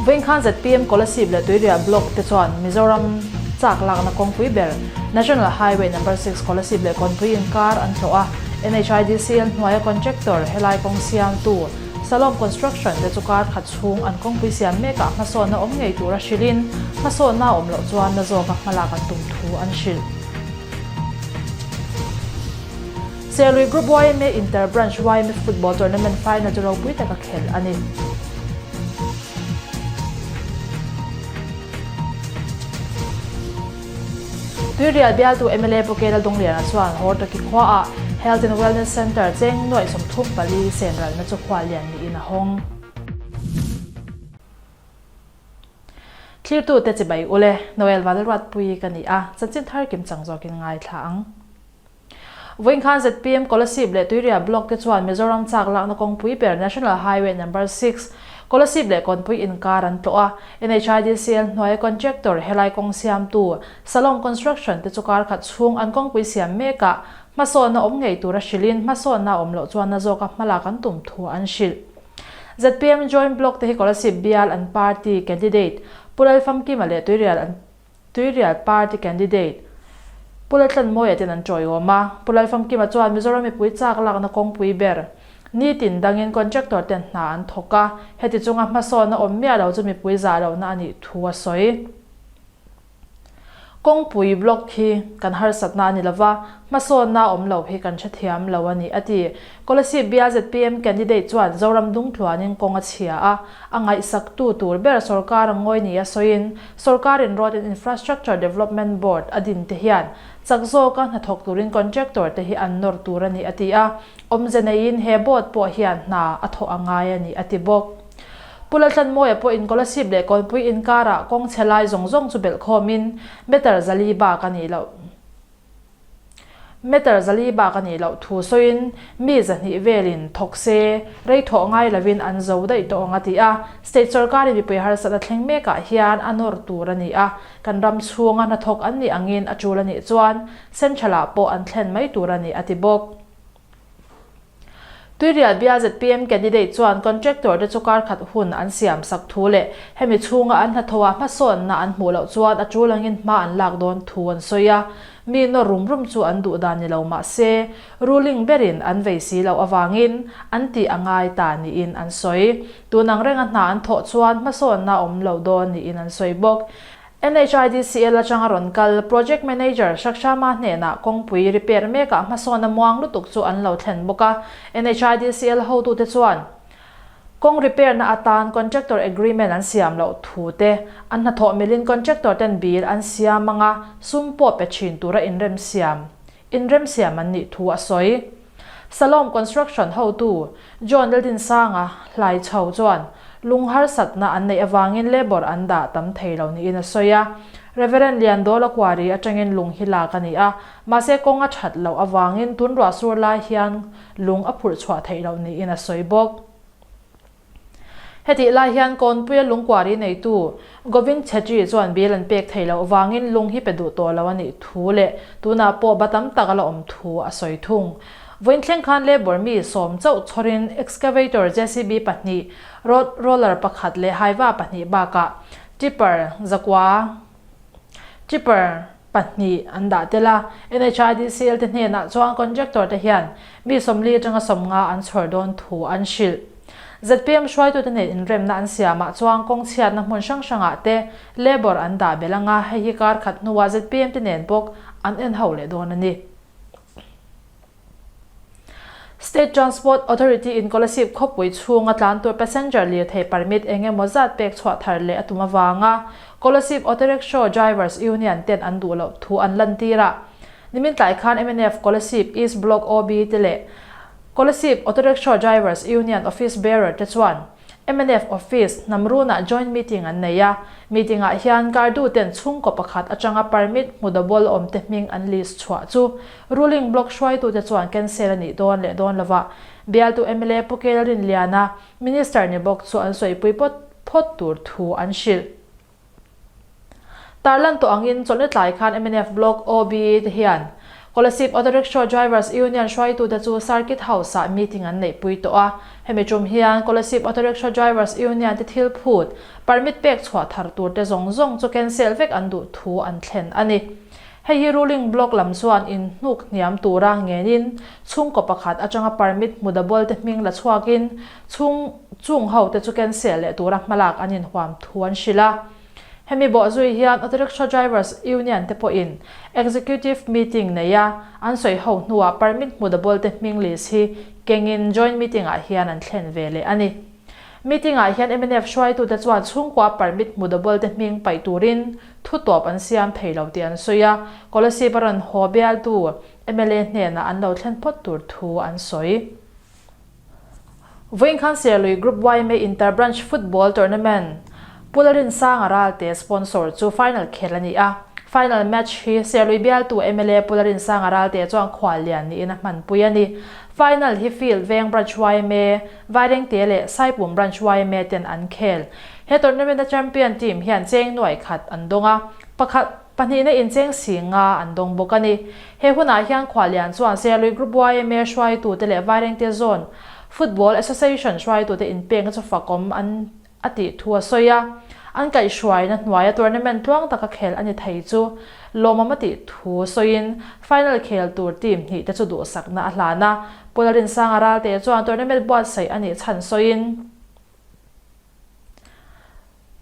Vawiinkhan zpm Kolasib leh Tuirial Block te chuan Mizoram chak lakna kawngpui ber National Highway Number 6 Kolasib leh Kawnpui inkar an tlawh a, NHIDCL hnuaia contractor helai kawng siamtu Salom Construction te chu kar khat chhung an kawngpui siam mekah hmasawnna awm ngei tura hrilhin hmasawnna a awm loh chuan na zawka hmalak an tum thu an hrilh. Serlui Group yma Inter Branch yma Football Tournament Final chu ropui taka khelh a ni. Tuirial bialtu mla Pu Kela Dungliana chuan Hortoki khuaah Health and Wellness Centre cheng nuaih 34 sen ralna chu khuallian niin a hawng. Thlirtute chibai ule, Noel Valruatpui ka ni a, chanchin thar kim chang zawkin ngaithla ang. Vawiinkhan zpm Kolasib leh Tuirial Block te chuan Mizoram chak lakna kawngpui ber National Highway Number 6, Kolasib leh Kawnpui inkar an tlawh a. NHIDCL hnuaia contractor helai kawng siamtu Salom Construction te chu kar khat chhung an kawngpui siam mekah hmasawnna awm ngei tura hrilhin hmasawnna a awm loh chuan na zawka hmalak an tum thu an hrilh. Zpm Joint Block te hi Kolasib bial an party candidate Pu Lalfamkima leh Tuirial an Tuirial Party candidate Pu Laltlanmawia ten an tawiawm a, Pu Lalfamkima chuan Mizoram mipui chak lakna kawngpui ber nitin dangin contractor ten hna an thawk a, heti chunga hmasawnna awm miah lo chu mipui zah lohna a nih thu a sawi. Kawngpui block hi kan harsatna a ni lova, hmasawnna awm lo hi kan hrethiam lo a ni, a ti. Kolasib bial zpm candidate chuan Zoram dungtluanin kawng a chhia a, a ngaihsaktu tur ber sorkar a ngawi nia sawiin, sorkarin Road and Infrastructure Development Board a din te hian chak zawka hnathawk turin contractor te hi an nawr tur a ni, a ti a. Awmze neiin he board pawh hian hna a thawh a ngai a ni, a ti bawk. Pu Laltlanmawia pawhin Kolasib leh Kawnpui inkarah kawng chhe lai zawng zawng chu belhkhawmin meter 400 bak a nih loh. Meter 400 bak a nih loh thu sawiin mi 200 velin thawk se, rei thawh ngai lovin an zo daih tawh ang a ti a. State sorkarin mipui harsatna thleng mekah hian a nawr tur a ni a, kan ram chhunga hnathawk an nih angin a tul a nih chuan Central-ah pawh an thlen mai tur a ni a ti bawk. Tuirial bial zpm candidate chuan contractor te chu kar khat hun an siam sak thu leh hemi chhunga an hnathawhah hmasawnna an hmuh loh chuan a tul angin hma an lak dawn thu an sawi a. Mi nawr rum rum chu an duh dan ni lo mah se ruling berin an vei si loh avangin an tih a ngai ta niin an sawi. Tun ang renga hna an thawh chuan hmasawnna a awm lo dawn niin an sawi bawk. NHIDCL atanga rawn kal Project Manager Shakshama hnenah kawngpui repair mekah hmasawn a muang lutuk chu an lo thlen bawk a. NHIDCL hotute chuan kawng repair na atan contractor agreement an siam loh thu te, an hnathawh milin contractor ten bill an siam anga sum pawh pe thin tura inremsiam inremsiam an nih thu a sawi. Salom Construction hotu John Laldinsanga hlai chho chuan lung harsatna an neih avangin labour an dah tam thei lo niin a sawi a. Reverend Liandola Quarry atangin lung hi lak a ni a, mahse kawng a that loh avangin tun ruah sur lai hian lung a phurh chhuah theih loh niin a sawi bawk. Hetih lai hian Kawnpuia lung quarry neitu Govind Chhetri chuan bill an pek theih loh vangin lung hi pe duh tawh lo a nih thu leh tunah pawh ba tam tak a la awm thu a sawi thung. Vawiin thleng khan labour mi 10 chauh chhawrin excavator JCB pahnih, road roller pakhat leh hyva pahnih bakah tipper zakua tipper pahnih an dah tel a. NHIDCL te hnenah chuan contractor te hian mi 40 atanga 50 an chhawr dawn thu an hrilh. Zpm hruaitute nen inremna an siamah chuan kawng chhiatna hmun hrang hrangah te labour an dah belh anga, hei hi kar khat hnuah zpm te nen bawk an en ho leh dawn a ni. State Transport Authority in Kolasib khawpui chhunga tlan tur passenger lirthei permit eng emaw zat pek chhuah thar leh a tum avanga Kolasib Auto Rickshaw Drivers Union ten an duh loh thu an lantir a. Nimin tlai khan mnf Kolasib East Block OB te leh Kolasib Auto Rickshaw Drivers Union Office Bearer te chuan Mnf Office, Hnamrunah joint meeting an nei a, meeting-ah hian Gardu ten chhungkaw pakhat atanga permit hmu double awm te hming an list chhuah chu ruling bloc hruaitute chuan cancel a nih dawn leh dawn lova bialtu mla Pu Kel Rinliana, Minister ni bawk chu an sawipui pawt phawt tur thu an hrilh. Tarlan tawh angin chawlhni tlai khan mnf Block OB te hian Kolasib Auto Rickshaw Drivers Union hruaitute chu Circuit House-ah meeting an neihpui tawh a. Hemi tum hian Kolasib Auto Rickshaw Drivers Union te thil phut, permit pek chhuah thar tur te zawng zawng chu cancel vek an duh thu an thlen a ni. Hei hi ruling bloc lam chuan in hnuk hniam tura ngenin chhungkaw pakhat atanga permit hmu double te hming la chhuakin chhung chung ho te chu cancel leh tura hmalak an inhuam thu an hrilh a. Hemi bawhzui hian Auto Rickshaw Drivers Union te pawhin Executive Meeting nei a, an sawi ho hnuah permit hmu double te hming list hi kengin Joint Meeting ah hian an thlen ve leh a ni. Meeting ah hian mnf hruaitute chuan chhungkua permit hmu double te hming paih turin thu tawp an siam thei lo tih an sawi a, Kolasib a rawn haw bialtu mla hnenah an lo thlen phawt tur thu an sawi. Vawiin khan Serlui Group yma Inter Branch Football Tournament Pularinsanga Ralte sponsor chu final khel a ni a. Final match hi Serlui bialtu mla Pularinsanga Ralte chuan khuallian niin a hmanpui a ni. Final hi Field Veng Branch yma, Vairengte leh Saipum Branch yma ten an khel. He tournament-a champion team hian cheng nuai khat an dawng a, pakhat, Pahnihna incheng si nga an dawng bawk a ni. He hunah hian Khuallian chuan Serlui Group yma hruaitute leh Vairengte Zone Football Association hruaitute inpekna chu fakawm an a tih thu a sawi a. An kaihhruaina hnuaia tournament tluang taka khel a ni thei chu lawmawm a tih thu sawiin final khel tur team hnih te chu duhsakna a hlan a. Pu Lalrinsanga Ralte chuan tournament buatsaih a nih chhan sawiin,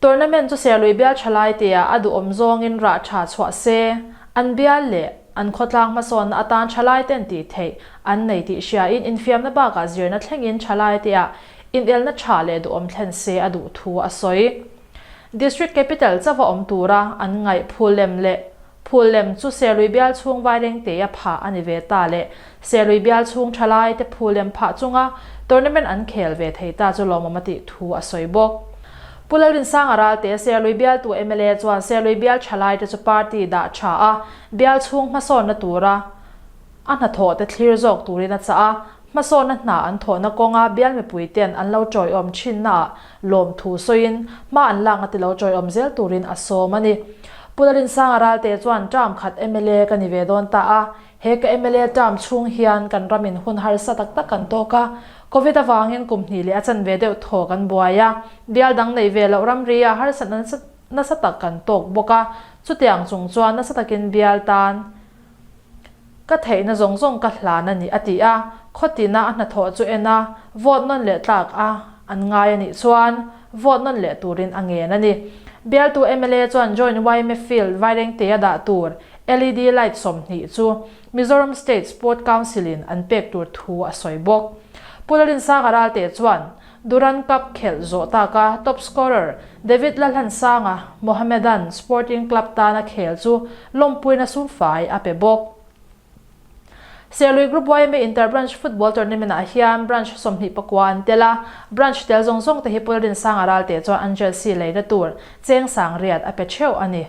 Tournament chu Serlui bial thalai tia a duhawm zawngin rah tha chhuah se, an bial leh an khawtlang hmasawnna atan thalai ten tih theih an nei tih hriain infiamna bakah zirna thlengin thalai tea inelna tha leh duhawm thlen se a duh thu a sawi. District Capital chauha awm tura an ngaih phul lem leh Phul lem chu Serlui bial chhung Vailengtea phah a ni ve ta le. Serlui bial chhung thalai te phul lem phah chunga tournament an khel ve thei ta chu lawmawm a tih thu a sawi bawk. Pu Lalrinsanga Ralte Serlui bialtu mla chuan Serlui bial thalai te chu party dah tha a, bial chhung hmasawnna tura a hnathawh te thlir zawk turin a chah a, Hmasawnna hna an thawhna kawnga bial mipui ten an lo tawiawm thinnaah lawmthu sawiin hma an lakna ti lo tawiawm zel turin a sawm a ni. Pu Lalinsanga Ralte chuan term khat mla ka ni ve dawn ta a, he ka mla term chhung hian kan ramin hun harsa tak tak kan tawk a, Covid avangin kum hnih leh a chanve deuh thaw kan buai a, bial dang neih ve loh ramri ah harsatna nasa tak kan tawk bawk a, chutiang chung chuan nasa takin bial tan Ka theihna zawng zawng ka hlan a ni, a ti a. Khawtina a hnathawh chu en a, vote nawn leh tlak a an ngai a nih chuan vote nawn leh turin a ngen a ni. Bialtu mla chuan Joint yma Field Vairengtea dah tur led light 20 chu Mizoram State Sport Council-in an pek tur thu a sawi bawk. Pu Lalinsanga Ralte chuan Durand Cup khelh zawh taka top scorer David Lalhansanga Mohammedan Sporting Club tana khel chu lawmpuina sumfai a pe bawk. Serlui Group yma Inter-Branch Football Tournament-ah hian branch 29 an tel a, branch tel zawng zawng te hi Pu Lalrinsanga Ralte chuan an jersey leina tur cheng 8000 a pe theuh a ni.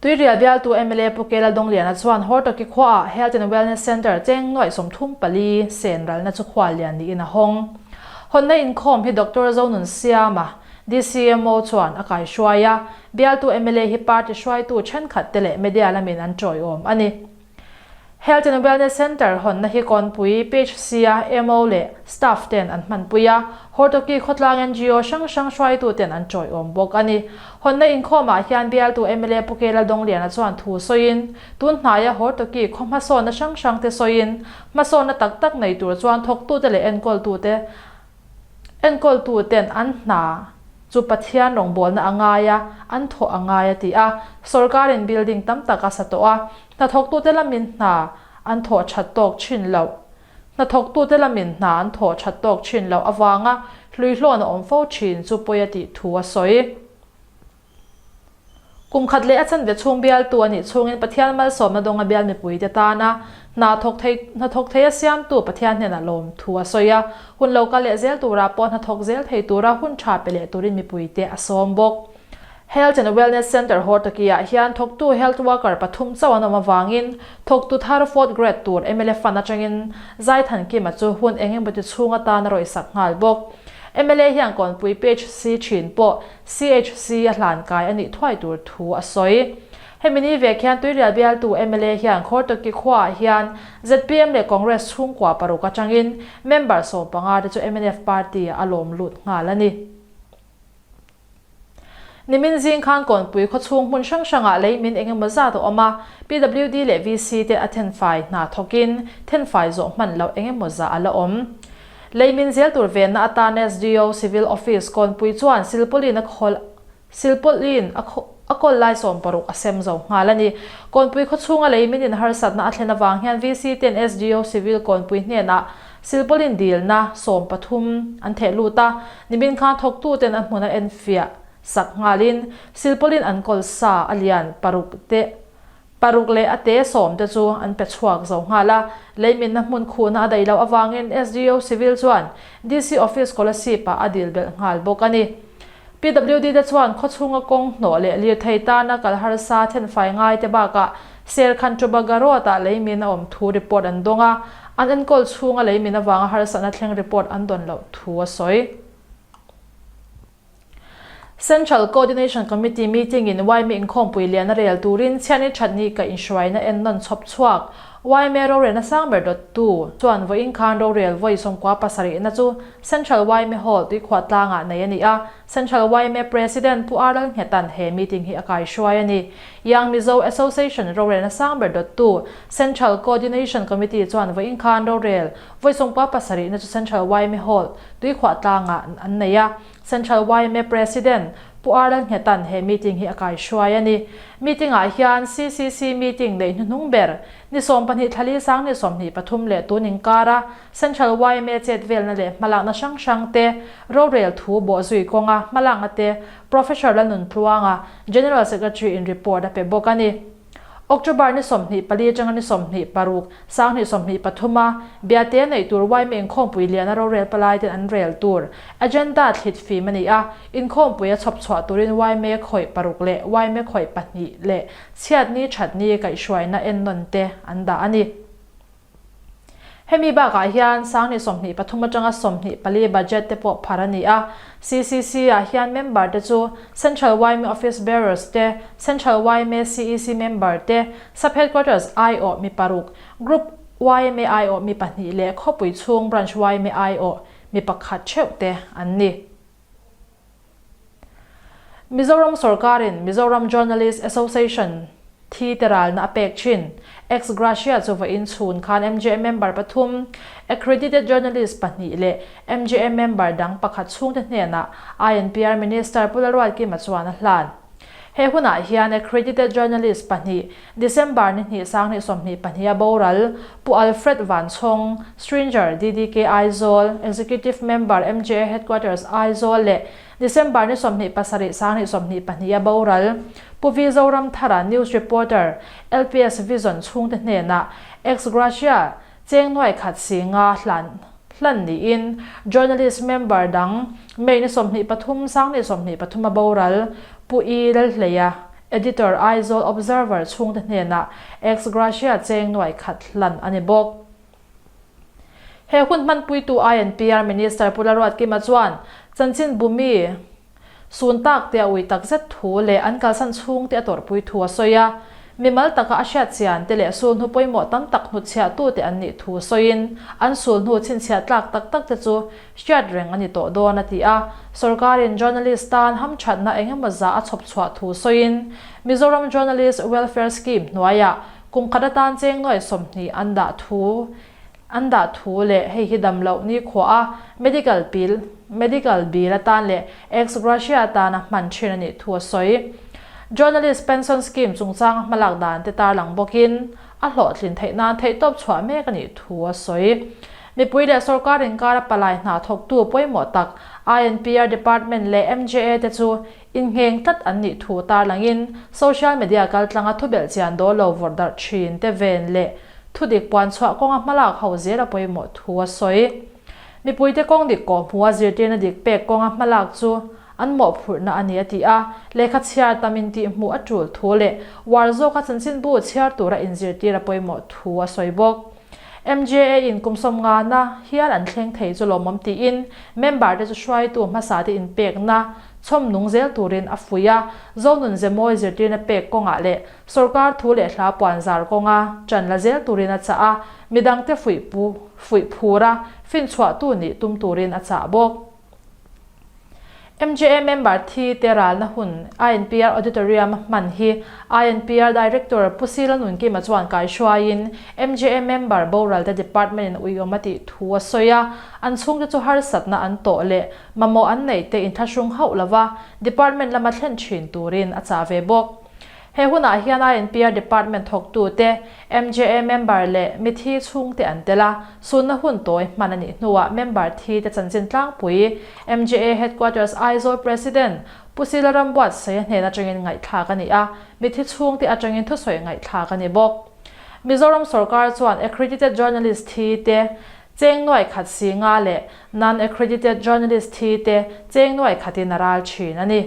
Tuirial bialtu mla Pu Kela Dawngliana chuan Hortoki khuaah Health and Wellness Centre cheng nuaih 34 sen ralna chu khual lian niin a hawng. Hawnna inkhawm hi Doctor Zonunsiama, DCMO chuan a kaihruai a, bialtu mla hi party hruaitu thenkhat te leh media lamin an tawiawm a ni. Health and Wellness Centre hawnna hi Kawnpui, PHC-a mo leh staff ten an hmanpui a, Hortoki khawtlang ngo hrang hrang hruaitu ten an tawiawm bawk a ni. Hawnna inkhawmah hian bialtu mla Pu Kela Dawngliana chuan thu sawiin, tun hnaia Hortoki khaw hmasawnna hrang hrang te sawiin, hmasawnna tak tak nei tur chuan thawktute leh enkawltute Enkawltu ten an hna chu Pathian rawngbawlna a ngai a, an thawh a ngai a ti a. Sorkarin building tam tak a sa tawh a, hnathawktute lamin hna an thawh that tawk thin loh. Hnathawktute lamin hna an thawh that tawk thin loh avanga hluihlawn a awm fo thin chu pawi a tih thu a sawi. Kum khat leh a chanve chhung bialtu a nih chhungin Pathian malsawmna dawnga bial mipuite tana hna thawk thei hna thawk thei a siamtu Pathian hnenah lawm thu a sawi a, hun lo kal leh zel turah pawh hna thawk zel thei tura hun tha pe leh turin mipuite a sawm bawk. Health and Wellness Centre Hortoki-ah hian thawktu health worker pathum chauh an awm avangin thawktu thar fourth grade tur mla fund atangin Zaithankima chu hun eng emaw ti chhung atan a rawihsak nghal bawk. Mla hian Kawnpui PHC thin pawh CHC a hlan kai a nih thuai tur thu a sawi. Hemi ni vek hian Tuirial bialtu mla hian Khawrtawki khuaah hian zpm leh Congress chhungkua paruk atangin member 15 te chu mnf party ah a lawm lut nghal a ni. Nimin zing khan Kawnpui khawchhung hmun hrang hrangah lei min eng emaw zat a awm a, PWD leh VC te a thenfai hna thawkin thenfai zawh hman loh eng emaw zah a la awm. Lei min zel tur venna atan SDO Civil Office Kawnpui chuan silpawlin a khawl Silpawlhin a a kawl lai 60 a sem zo nghal a ni. Kawnpui khawchhunga lei min in harsatna a thlen avang hian VC ten SDO Civil Kawnpui hnenah Silpawlin dilna 13 an theh lut a, nimin khan thawktuten a hmun a enfiah sak nghalin Silpawlin an kawl sa a lian paruk te Paruk leh a te sawm te chu an pe chhuak zo nghal a, leiminna hmun khuhna a daih loh avangin SDO Civil chuan DC Office Kolasib ah a dil belh nghal bawk a ni. PWD te chuan khawchhunga kawng hnawh leh lirthei tana kal harsa thenfai ngai te bakah Serkhan Chubaga Road ah leimin a awm thu report an dawng a, an enkawl chhunga leimin avanga harsatna thleng report an dawn loh thu a sawi. Central Coordination Committee meeting in yma inkhawmpui lian a rel turin chhiatni thatni ka inhruaina ennawn chhawp chhuak. Yma rorelna sang ber dawttu chuan vawiin khan rorel vawi 97na chu Central yma Hall tuikhuah tlangah nei a ni a, Central yma President Pu R Lalnghetan he meeting hi a kaihruai a ni. Young Mizo Association rorelna sang ber dawttu Central Coordination Committee chuan vawiin khan rorel vawi 97na chu Central yma Hall tuikhuah tlangah an nei a. Central yma President Pu R Lalnghetan he meeting hi a kaihruai a ni. Meeting ah hian CCC meeting neih hnuhnung ber ni 12 thlali sang ni 23 leh tun inkara Central yma chet velna leh hmalakna hrang hrang te rorel thu bawhzui kawnga hmalakna te Professor Lalnuntluanga General Secretary in report a pe bawk a ni. October ni 24 atanga ni 26, 2023 a Biate neih tur yma inkhawmpui liana rorel palai ten an rel tur agenda thlit fim a ni a, inkhawmpui a chhawp chhuah turin yma khawih paruk leh yma khawih pahnih leh chhiatni thatni kaihhruaina ennawn te an dah a ni. Hemi bakah hian 2023 atanga 24 budget te pawh phar a ni a. CCC ah hian member te chu Central yma Office Bearers te, Central yma CEC member te, Sub Headquarters aiawh mi paruk, Group yma aiawh mi pahnih leh khawpui chhung Branch yma aiawh mi pakhat theuh te an ni. Mizoram sorkarin Mizoram Journalist Association thi te ralna a pek thin. Ex gratia chu vawiin chhun khan MJA member pathum, accredited journalist pahnih leh MJA member dang pakhat chhungte hnenah INPR Minister Pu Lalruatkima chuan a hlan. He hunah hian accredited journalist pahnih December ni hnih 2022 a boral Pu Alfred Vanchhawng, Stringer, DDK Aizawl, Executive Member, MJA Headquarters, Aizawl leh December ni 27 2022 a boral Pu V Zoramthara, News Reporter, LPS Vision chhungte hnenah ex gratia cheng nuai khat si nga hlan hlan niin journalist member dang May ni 23 2023 a boral Pu I Lalhleia, Editor Aizawl Observer chhungte hnenah ex gratia cheng nuai khat hlan a ni bawk. He hun hmanpuitu INPR Minister Pu Lalruatkima chuan chanchin bumi sun tak te a ui tak zet thu leh an kalsan chhungte a tawrhpui thu a sawi a. Mimal taka a hriat chian te leh sulhnu pawimawh tam tak hnutchhiah tute an nih thu sawiin an sulhnu chhinchhiah tlak tak tak te chu hriat reng a ni tawh dawn a ti a. Sorkarin journalist tan hamthatna eng emaw zah a chhawp chhuah thu sawiin Mizoram Journalist Welfare Scheme hnuaiah kum khat atan cheng nuai 20 an dah thu an dah thu leh hei hi dam loh ni khuah a medical bill medical bill atan leh ex gratia atana hman thin a nih thu a sawi. Journalist Pension Scheme chungchanga hmalak dan te tarlang bawkin a hlawhtlin theih nan theihtawp chhuah mek a nih thu a sawi. Mipui leh sorkar inkara palai hna thawktu pawimawh tak INPR Department leh MJA te chu inngheng tlat an nih thu tarlangin social media kaltlanga thubelh chian dawl lo vawrh darh thin te ven leh thudik puan chhuah kawnga hmalak ho zel a pawimawh thu a sawi. Mipuite kawng dik kawh hmuha zirtirna dik pek kawnga hmalak chu an mawhphurhna a ni a ti a, lehkha chhiar tam intih hmuh a tul thu leh uar zawka chanchinbu chhiar tura inzirtir a pawimawh thu a sawi bawk. MJA in kum sawmngana hial an thleng thei chu lawmawm tiin member te chu hruaitu hmasa te inpekna chhawm nung zel turin a fuih a, Zonun Zemawi zirtirna pek kawngah leh sawrkar thu leh hla puan zar kawnga ṭan la zel turin a chah a, midangte fuih fuih phur a, finchhuahtu nih tum turin a chah bawk. MJA member thi te ralna hun INPR Auditorium a hman hi INPR Director Pu Sila Nunkima chuan kaihruaiin MJA member boral te department in uiawm a tih thu a sawi a, an chhungte chu harsatna an tawh leh mamawh an neih te inthlahrung hauh lova department lama thlen thin turin a chah ve bawk. He hunah hian INPR Department thawktute, MJA member leh mithi chhungte an tel a, sunna hun tawi hman a nih hnuah member thi te chanchin tlangpui MJA Headquarters Aizawl President Pu Sila Rambuatsaia hnen atangin ngaihthlak a ni a, mithi chhungte atangin thusawi ngaihthlak a ni bawk. Mizoram sorkar chuan accredited journalist thi te cheng nuai khat si nga leh non-accredited journalist thi te cheng nuai khatin a ral thin a ni.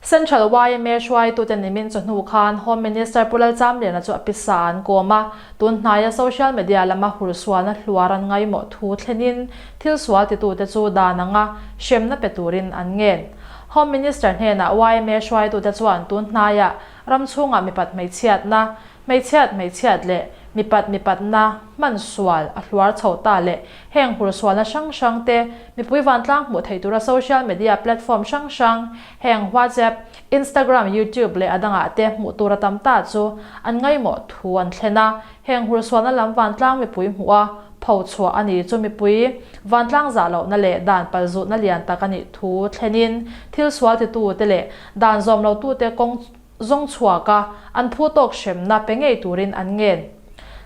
Central yma hruaitute nimin chawhnu khan Home Minister Pu Lalchamliana chu a pisa an kawm a, tun hnaia social media lama hursualna hluar an ngaimawh thu thlenin thil sual titute chu dan anga hremna pe turin an ngen. Home Minister hnenah yma hruaitute chuan tun hnaia ram chhungah mipat hmeichhiatna Hmeichhiat hmeichhiat leh mipat mipatna hman sual a hluar chho ta leh heng hursualna hrang hrang te mipui vantlang hmuh theih tura social media platform hrang hrang heng WhatsApp, Instagram, YouTube leh a dangah te hmuh tur a tam ta chu an ngaimawh thu an thlen a, heng hursualna lam vantlang mipui hmuh a pho chhuah a ni chu mipui vantlang zah lohna leh dan palzutna lian tak a nih thu thlenin thil sual titute leh dan zawm lotute kawng zawng chhuak a, an phu tawk hremna pe ngei turin an ngen.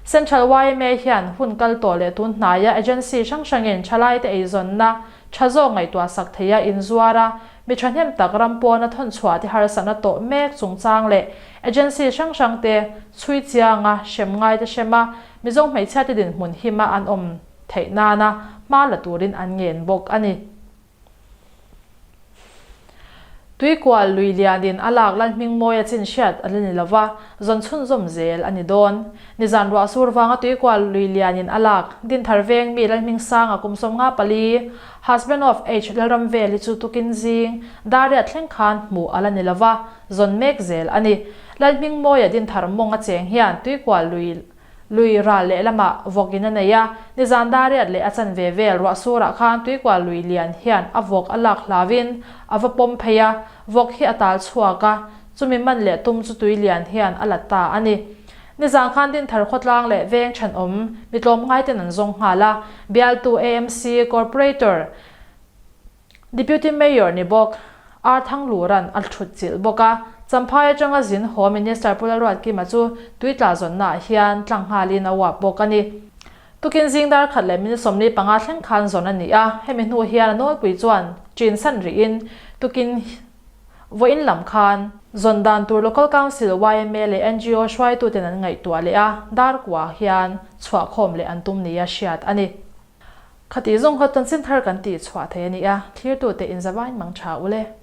Central yma hian hun kal tawh leh tun hnaia agency hrang hrangin thalaite eizawnna tha zawk ngaihtuah sak theia inzuar a, mi thahnem tak ram pawna thawn chhuah te harsatna tawh mek chungchang leh agency hrang hrangte chhui chianga hrem ngaite hrem a, Mizo hmeichhiate dinhmun hima an awm theih nana hma la turin an ngen bawk a ni. Tuikual lui lianin a lak Lalhmingmawi a chin hriat a la ni lo va, zawn chhunzawm zel a ni dawn. Nizan ruah sur vanga Tuikual lui lianin a lak Dinthar veng mi Lalhmingsanga kum 54, husband of H Lalramveli chu tukin zing Dariat thleng khan hmuh a la ni lo va, zawn mek zel a ni. Lalhmingmawia Dinthar mawng a cheng hian Tuikual lui Lui ral lehlamah vawk in a nei a, nizan dariat leh a chanve vel ruah surah khan tuikual lui lian hian a vawk a lak hlauin a va pawm phei a, vawk hi a tal chhuak a, chumi man leh tum chu tui lian hian a la ta a ni. Nizan khan Dinthar khawtlang leh veng thenawm mi tlawmngai ten an zawng nghal a, bialtu AMC Corporator, Deputy Mayor ni bawk, R Thanglura'n a thut chilh bawk a, Champhai atanga zin haw Minister Pu Lalruatkima chu tuitla zawnnaah hian tlang nghalin a uap bawk a ni. Tukin zing dar khat leh minute 45 thleng khan zawn a ni a, hemi hnu hian a nawlpui chuan chin san rihin tukin vawiin lam khan zawn dan tur Local Council, yma leh ngo hruaituten an ngaihtuah leh a, dar kuah hian chhuahkhawm leh an tum nia hriat a ni. Khatih zawng kha chanchin thar kan tih chhuah thei a ni a, thlirtute inzavain mang tha u le.